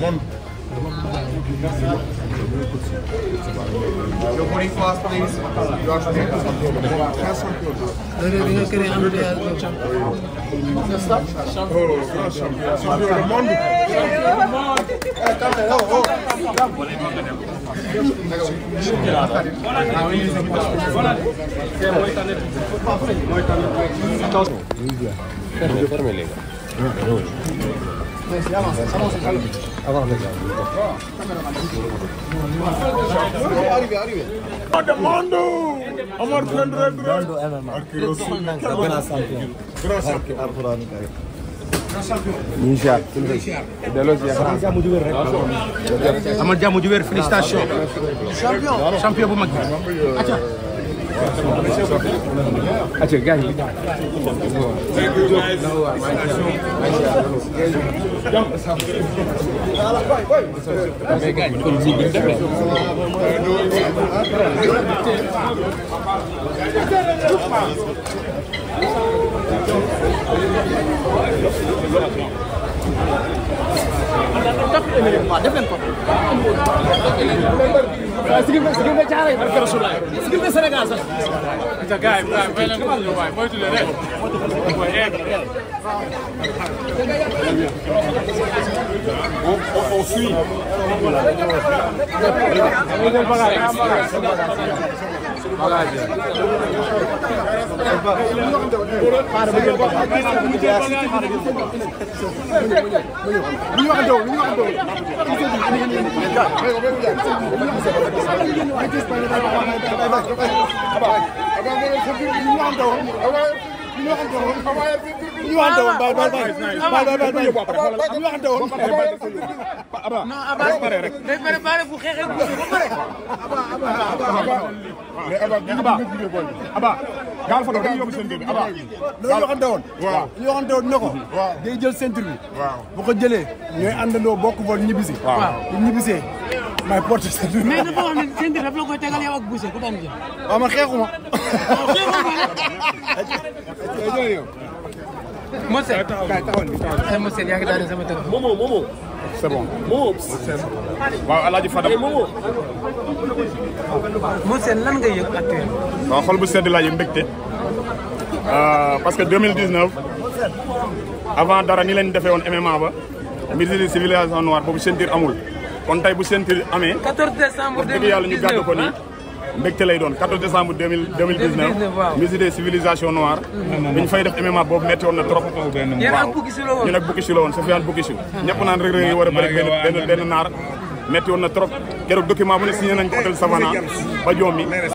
Your boarding pass, please. Omar amal jàmm ju wér félicitation champion bu mag bi aca gaay def leen ko sigil nga caaray barke Rasulullah sigil nga Sénégal sax ta gaay bay leen ko waay moytu leen rek on suit gaal fa dañuy yóbbu seen bébé Aba loolu waxante woon waaw ñu waxante woon ne ko day jël ceinture bi bu ko jëlee ñooy àndandoo bokk vol ñibbisi bu ñibbisee may porte ceinture mais dafa wax ne ceinture daf la koy tegal yow ak Boucher ku daan jël waaw man xeexuma Moussa yaa ngi daane sama téléphone Momo c'est bon Momo waaw Alaaji Fadam Moussa lan nga yëg actuellement waaw xol bu sedd laa yëg mbégte parce que 2019 avant dara ni leen defee woon MMA ba ministre de civilisation noire boobu ceinture amul kon tey bu ceinture amee 14 décembre 2019 dëgg yàlla ñu gàddu ko nii mbégte lay doon 14 décembre 2019 ministre des civilisations noires bi ñu fay def MMA boobu metti woon na trop yéen ak Boukisu la woon ñu nag Boukisu la woon Sofiane Boukisu ñëpp naan Reug Reug yi war a bëri benn naar metti woon na trop keroog document bu ne signé nañ ko hôtel Savana ba joom mi